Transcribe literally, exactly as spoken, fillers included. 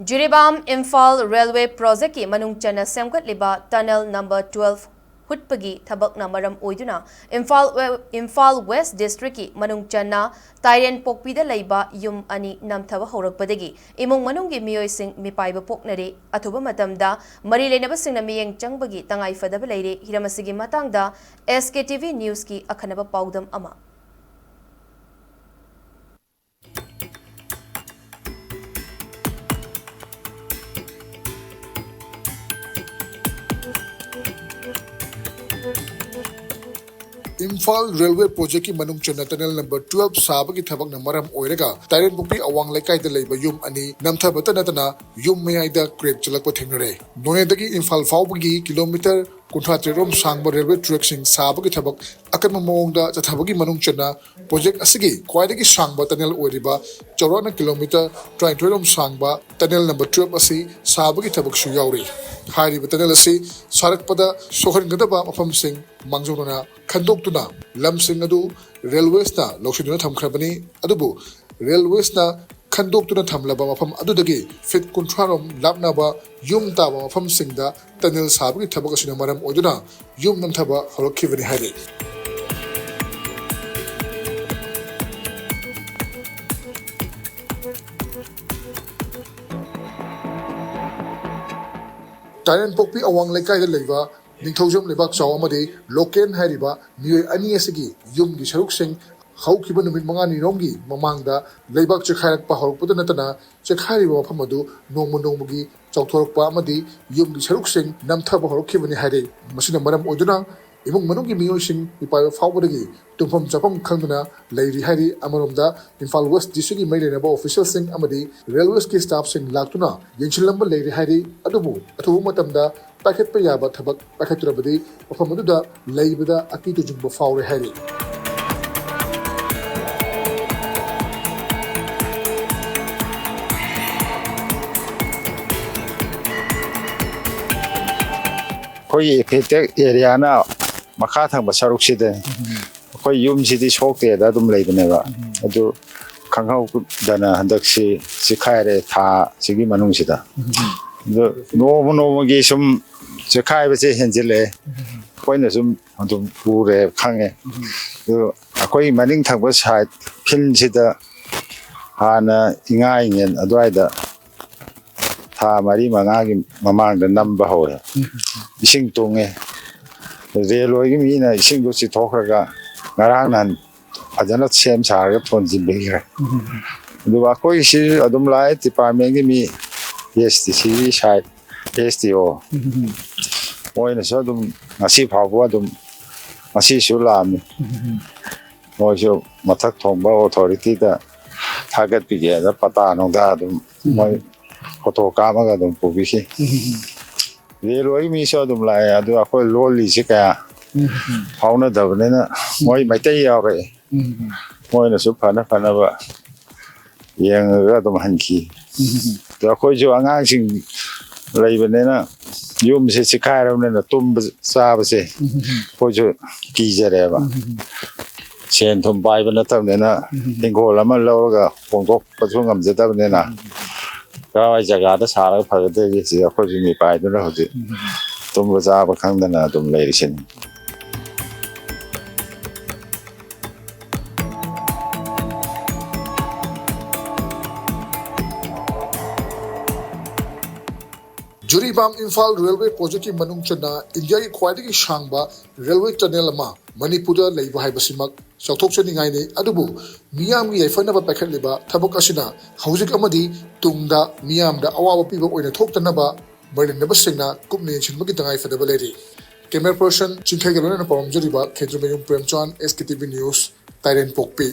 Jiribam Imphal railway ꯄ꯭ꯔꯣꯖꯦꯛꯀꯤ ꯃꯅꯨꯡ ꯆꯟꯅ ꯁꯦꯝꯒꯠꯂꯤꯕ tunnel number twelve ꯍꯨꯠꯄꯒꯤ ꯊꯕꯛꯅ ꯃꯔꯝ ꯑꯣꯏꯗꯨꯅ ꯏꯝꯐꯥꯜ ꯋꯦ-, ꯏꯝꯐꯥꯜ ꯋꯦꯁ ꯗꯤꯁꯇ꯭ꯔꯤꯛꯀꯤ ꯃꯅꯨꯡ ꯆꯟꯅ ꯇꯥꯏꯔꯦꯟꯄꯣꯛꯄꯤꯗ ꯂꯩꯕ ꯌꯨꯝ ꯑꯅꯤ ꯅꯝꯊꯕ ꯍꯧꯔꯛꯄꯗꯒꯤ ꯏꯃꯨꯡ ꯃꯅꯨꯡꯒꯤ ꯃꯤꯑꯣꯏꯁꯤꯡ ꯃꯤꯄꯥꯏꯕ ꯄꯣꯛꯅꯔꯦ꯫ ꯑꯊꯨꯕ ꯃꯇꯝꯗ ꯃꯔꯤ ꯂꯩꯅꯕꯁꯤꯡꯅ ꯃꯤꯠꯌꯦꯡ ꯆꯪꯕꯒꯤ ꯇꯉꯥꯏꯐꯗꯕ ꯂꯩꯔꯦ꯫ ꯍꯤꯔꯝ ꯑꯁꯤꯒꯤ ꯃꯇꯥꯡꯗ ꯑꯦꯁ ꯀꯦ ꯇꯤ ꯚꯤ ꯅ꯭ꯌꯨꯁꯀꯤ ꯑꯈꯟꯅꯕ ꯄꯥꯎꯗꯝ ꯑꯃ꯫ ꯏꯝꯐꯥꯜ ꯔꯦꯜꯋꯦ ꯄ꯭ꯔꯣꯖꯦꯛꯀꯤ ꯃꯅꯨꯡ ꯆꯟꯅ ꯇꯅꯦꯜ ꯅꯝꯕꯔ ꯇꯨꯋꯦꯜꯐ ꯁꯥꯕꯒꯤ ꯊꯕꯛꯅ ꯃꯔꯝ ꯑꯣꯏꯔꯒ ꯇꯥꯏꯔꯦꯟꯄꯣꯛꯄꯤ ꯑꯋꯥꯡ ꯂꯩꯀꯥꯏꯗ ꯂꯩꯕ ꯌꯨꯝ ꯑꯅꯤ ꯅꯝꯊꯕꯇ ꯅꯠꯇꯅ ꯌꯨꯝ ꯃꯌꯥꯏꯗ ꯀ꯭ꯔꯦꯛ ꯆꯠꯂꯛꯄ ꯊꯦꯡꯅꯔꯦ꯫ ꯅꯣꯅꯦꯗꯒꯤ ꯏꯝꯐꯥꯜ ꯐꯥꯎꯕꯒꯤ ꯀꯤꯂꯣꯃꯤꯇꯔ ꯀꯨꯟꯊ꯭ꯔꯥ ꯇꯔꯦꯠ ꯔꯣꯝ ꯁꯥꯡꯕ ꯔꯦꯜꯋꯦ ꯇ꯭ꯔꯦꯛꯁꯤꯡ ꯁꯥꯕꯒꯤ ꯊꯕꯛ ꯑꯀꯟꯕ ꯃꯑꯣꯡꯗ ꯆꯠꯊꯕꯒꯤ ꯃꯅꯨꯡ ꯆꯟꯅ ꯄ꯭ꯔꯣꯖꯦꯛ ꯑꯁꯤꯒꯤ ꯈ꯭ꯋꯥꯏꯗꯒꯤ ꯁꯥꯡꯕ ꯇꯅꯦꯜ ꯑꯣꯏꯔꯤꯕ ꯆꯥꯎꯔꯥꯛꯅ ꯀꯤꯂꯣꯃꯤꯇꯔ ꯇꯔꯥꯅꯤꯊꯣꯏ ꯔꯣꯝ ꯁꯥꯡꯕ ꯇꯅꯦꯜ ꯅꯝꯕꯔ ꯇꯨꯋꯦꯜꯐ ꯑꯁꯤ ꯁꯥꯕꯒꯤ ꯊꯕꯛꯁꯨ ꯌꯥꯎꯔꯤ꯫ ꯍꯥꯏꯔꯤꯕ ꯇꯅꯦꯜ ꯑꯁꯤ ꯁꯥꯔꯛꯄꯗ ꯁꯣꯛꯍꯟꯒꯗꯕ ꯃꯐꯝꯁꯤꯡ ꯃꯥꯡꯖꯧꯅꯅ ꯈꯟꯗꯣꯛꯇꯨꯅ ꯂꯝꯁꯤꯡ ꯑꯗꯨ ꯔꯦꯜꯋꯦꯁꯅ ꯂꯧꯁꯤꯟꯗꯨꯅ ꯊꯝꯈ꯭ꯔꯕꯅꯤ꯫ ꯑꯗꯨꯕꯨ ꯔꯦꯜꯋꯦꯁꯅ ꯈꯟꯗꯣꯛꯇꯨꯅ ꯊꯝꯂꯕ ꯃꯐꯝ ꯑꯗꯨꯗꯒꯤ ꯐꯤꯠ ꯀꯨꯟꯊ꯭ꯔꯥ ꯔꯣꯝ ꯂꯥꯞꯅꯕ ꯌꯨꯝ ꯇꯥꯕ ꯃꯐꯝꯁꯤꯡꯗ ꯇꯅꯦꯜ ꯁꯥꯕꯒꯤ ꯊꯕꯛ ꯑꯁꯤꯅ ꯃꯔꯝ ꯑꯣꯏꯗꯨꯅ ꯌꯨꯝ ꯅꯝꯊꯕ ꯍꯧꯔꯛꯈꯤꯕꯅꯤ ꯍꯥꯏꯔꯤ꯫ ꯇꯥꯏꯔꯦꯟꯄꯣꯛꯄꯤ ꯑꯋꯥꯡ ꯂꯩꯀꯥꯏꯗ ꯂꯩꯕ ꯅꯤꯡꯊꯧꯖꯝ ꯂꯩꯕꯥꯛ ꯆꯥꯎ ꯑꯃꯗꯤ ꯂꯣꯀꯦꯟ ꯍꯥꯏꯔꯤꯕ ꯃꯤꯑꯣꯏ ꯑꯅꯤ ꯑꯁꯤꯒꯤ ꯌꯨꯝꯒꯤ ꯁꯔꯨꯛꯁꯤꯡ ꯍꯧꯈꯤꯕ ꯅꯨꯃꯤꯠ ꯃꯉꯥꯅꯤꯔꯣꯝꯒꯤ ꯃꯃꯥꯡꯗ ꯂꯩꯕꯥꯛ ꯆꯦꯛꯈꯥꯏꯔꯛꯄ ꯍꯧꯔꯛꯄꯗ ꯅꯠꯇꯅ ꯆꯦꯛꯈꯥꯏꯔꯤꯕ ꯃꯐꯝ ꯑꯗꯨ ꯅꯣꯡꯃ ꯅꯣꯡꯃꯒꯤ ꯆꯥꯎꯊꯣꯔꯛꯄ ꯑꯃꯗꯤ ꯌꯨꯝꯒꯤ ꯁꯔꯨꯛꯁꯤꯡ ꯅꯝꯊꯕ ꯍꯧꯔꯛꯈꯤꯕꯅꯤ ꯍꯥꯏꯔꯤ꯫ ꯃꯁꯤꯅ ꯃꯔꯝ ꯑꯣꯏꯗꯨꯅ ꯏꯃꯨꯡ ꯃꯅꯨꯡꯒꯤ ꯃꯤꯑꯣꯏꯁꯤꯡ ꯃꯤꯄꯥꯏꯕ ꯐꯥꯎꯕꯗꯒꯤ ꯇꯨꯝꯐꯝ ꯆꯥꯐꯝ ꯈꯪꯗꯅ ꯂꯩꯔꯤ ꯍꯥꯏꯔꯤ꯫ ꯑꯃꯔꯣꯝꯗ ꯏꯝꯐꯥꯜ ꯋꯦꯁ ꯗꯤ ꯁꯤꯒꯤ ꯃꯔꯤ ꯂꯩꯅꯕ ꯑꯣꯐꯤꯁꯤꯌꯦꯜꯁꯤꯡ ꯑꯃꯗꯤ ꯔꯦꯜꯋꯦꯁꯀꯤ ꯁ꯭ꯇꯥꯐꯁꯤꯡ ꯂꯥꯛꯇꯨꯅ ꯌꯦꯡꯁꯤꯜꯂꯝꯕ ꯂꯩꯔꯦ ꯍꯥꯏꯔꯤ꯫ ꯑꯗꯨꯕꯨ ꯑꯊꯨꯕ ꯃꯇꯝꯗ ꯄꯥꯏꯈꯠꯄ ꯌꯥꯕ ꯊꯕꯛ ꯄꯥꯏꯈꯠꯇ꯭ꯔꯕꯗꯤ ꯃꯐꯝ ꯑꯗꯨꯗ ꯂꯩꯕꯗ ꯑꯀꯤ ꯇꯨꯖꯨꯡꯕ ꯐꯥꯎꯔꯦ ꯍꯥꯏꯔꯤ꯫ ꯑꯩꯈꯣꯏꯒꯤ ꯑꯦꯐꯦꯛꯇꯦꯠ ꯑꯦꯔꯤꯌꯥꯅ ꯃꯈꯥ ꯊꯪꯕ ꯁꯔꯨꯛꯁꯤꯗꯅꯤ꯫ ꯑꯩꯈꯣꯏ ꯌꯨꯝꯁꯤꯗꯤ ꯁꯣꯛꯇꯦꯗ ꯑꯗꯨꯝ ꯂꯩꯕꯅꯦꯕ꯫ ꯑꯗꯨ ꯈꯪꯍꯧꯗꯅ ꯍꯟꯗꯛꯁꯤ ꯆꯤꯛꯈꯥꯏꯔꯦ ꯊꯥ ꯁꯤꯒꯤ ꯃꯅꯨꯡꯁꯤꯗ꯫ ꯑꯗꯨ ꯅꯣꯡꯃ ꯅꯣꯡꯃꯒꯤ ꯁꯨꯝ ꯆꯤꯛꯈꯥꯏꯕꯁꯦ ꯍꯦꯟꯖꯤꯜꯂꯛꯑꯦ꯫ ꯑꯩꯈꯣꯏꯅ ꯁꯨꯝ ꯑꯗꯨꯝ ꯎꯔꯦ, ꯈꯪꯉꯦ꯫ ꯑꯗꯨ ꯑꯩꯈꯣꯏ ꯃꯅꯤꯡ ꯊꯪꯕ ꯁꯥꯏꯠ ꯐꯤꯜꯁꯤꯗ ꯍꯥꯟꯅ ꯏꯉꯥ ꯏꯉꯦꯟ ꯑꯗꯨꯋꯥꯏꯗ ꯊꯥ ꯃꯔꯤ ꯃꯉꯥꯒꯤ ꯃꯃꯥꯡꯗ ꯅꯝꯕ ꯍꯧꯔꯦ꯫ ꯏꯁꯤꯡ ꯇꯨꯡꯉꯦ꯫ ꯔꯦꯜꯋꯦꯒꯤ ꯃꯤꯅ ꯏꯁꯤꯡꯗꯣ ꯆꯤꯊꯣꯛꯈ꯭ꯔꯒ ꯉꯔꯥꯡ ꯅꯍꯥꯟ ꯐꯖꯅ ꯁꯦꯝ ꯁꯥꯔꯒ ꯊꯣꯟꯖꯤꯟꯕꯤꯈ꯭ꯔꯦ꯫ ꯑꯗꯨꯒ ꯑꯩꯈꯣꯏꯁꯤ ꯑꯗꯨꯝ ꯂꯥꯛꯑꯦ, ꯗꯤꯄꯥꯔꯠꯃꯦꯟꯒꯤ ꯃꯤ, ꯑꯦꯁ ꯗꯤ ꯁꯤꯒꯤ ꯁꯥꯏꯠ, ꯑꯦꯁ ꯗꯤ ꯑꯣ, ꯃꯣꯏꯅꯁꯨ ꯑꯗꯨꯝ ꯉꯁꯤ ꯐꯥꯎꯕ ꯑꯗꯨꯝ ꯉꯁꯤꯁꯨ ꯂꯥꯛꯑꯝꯃꯤ꯫ ꯃꯣꯏꯁꯨ ꯃꯊꯛ ꯊꯣꯡꯕ ꯑꯣꯊꯣꯔꯤꯇꯤꯗ ꯊꯥꯒꯠꯄꯤꯒꯦꯅ ꯄꯇꯥ ꯅꯨꯡꯗ ꯑꯗꯨꯝ ꯃꯣꯏ ꯐꯣꯇꯣ ꯀꯥꯞꯄꯒ ꯑꯗꯨꯝ ꯄꯨꯕꯤꯈꯤ꯫ ꯔꯦꯜꯋꯦꯒꯤ ꯃꯤꯁꯨ ꯑꯗꯨꯝ ꯂꯥꯛꯑꯦ, ꯑꯗꯨ ꯑꯩꯈꯣꯏ ꯂꯣꯜꯂꯤꯁꯦ ꯀꯌꯥ ꯐꯥꯎꯅꯗꯕꯅꯤꯅ ꯃꯣꯏ ꯃꯩꯇꯩ ꯌꯥꯎꯔꯛꯑꯦ꯫ ꯃꯣꯏꯅꯁꯨ ꯐꯅ ꯐꯅꯕ ꯌꯦꯡꯉꯒ ꯑꯗꯨꯝ ꯍꯟꯈꯤ꯫ ꯑꯗꯣ ꯑꯩꯈꯣꯏꯁꯨ ꯑꯉꯥꯡꯁꯤꯡ ꯂꯩꯕꯅꯤꯅ ꯌꯨꯝꯁꯦ ꯆꯤꯛꯈꯥꯏꯔꯕꯅꯤꯅ ꯇꯨꯝꯕ ꯆꯥꯕꯁꯦ ꯑꯩꯈꯣꯏꯁꯨ ꯀꯤꯖꯔꯦꯕ꯫ ꯁꯦꯟ ꯊꯨꯝ ꯄꯥꯏꯕ ꯅꯠꯇꯕꯅꯤꯅ ꯍꯤꯡꯒꯣꯜ ꯑꯃ ꯂꯧꯔꯒ ꯍꯣꯡꯗꯣꯛꯄꯁꯨ ꯉꯝꯖꯗꯕꯅꯤꯅ ꯀꯔꯥꯏꯋꯥꯏ ꯖꯒꯥꯗ ꯁꯥꯔꯒ ꯐꯒꯗꯒꯦ ꯁꯤꯗ ꯑꯩꯈꯣꯏꯁꯨ ꯃꯤꯄꯥꯏꯗꯨꯅ ꯍꯧꯖꯤꯛ ꯇꯨꯝꯕ ꯆꯥꯕ ꯈꯪꯗꯅ ꯑꯗꯨꯝ ꯂꯩꯔꯤꯁꯤꯅꯤ꯫ ꯖꯤꯔꯤꯕꯥꯝ ꯏꯝꯐꯥꯜ ꯔꯦꯜꯋꯦ ꯄ꯭ꯔꯣꯖꯦꯛꯀꯤ ꯃꯅꯨꯡ ꯆꯟꯅ ꯏꯟꯗꯤꯌꯥꯒꯤ ꯈ꯭ꯋꯥꯏꯗꯒꯤ ꯁꯥꯡꯕ ꯔꯦꯜꯋꯦ ꯇꯅꯦꯜ ꯑꯃ ꯃꯅꯤꯄꯨꯔꯗ ꯂꯩꯕ ꯍꯥꯏꯕꯁꯤꯃꯛ ꯆꯥꯎꯊꯣꯛꯆꯅꯤꯡꯉꯥꯏꯅꯤ꯫ ꯑꯗꯨꯕꯨ ꯃꯤꯌꯥꯝꯒꯤ ꯌꯥꯏꯐꯅꯕ ꯄꯥꯏꯈꯠꯂꯤꯕ ꯊꯕꯛ ꯑꯁꯤꯅ ꯍꯧꯖꯤꯛ ꯑꯃꯗꯤ ꯇꯨꯡꯗ ꯃꯤꯌꯥꯝꯗ ꯑꯋꯥꯕ ꯄꯤꯕ ꯑꯣꯏꯅ ꯊꯣꯛꯇꯅꯕ ꯃꯔꯤꯟꯅꯕꯁꯤꯡꯅ ꯀꯨꯞꯅ ꯌꯦꯡꯁꯤꯟꯕꯒꯤ ꯇꯉꯥꯏꯐꯗꯕ ꯂꯩꯔꯤ꯫ ꯀꯦꯃꯦꯔꯥ ꯄꯔꯁꯟ ꯆꯤꯡꯈꯩꯒ ꯂꯣꯏꯅꯅ ꯄꯥꯎꯔꯝꯖꯔꯤꯕ ꯈꯦꯇ꯭ꯔꯤꯃꯌꯨꯝ ꯄ꯭ꯔꯦꯝꯆꯥꯟ, ꯑꯦꯁ ꯀꯦ ꯇꯤ ꯚꯤ ꯅ꯭ꯌꯨꯁ, ꯇꯥꯏꯔꯦꯟꯄꯣꯛꯄꯤ꯫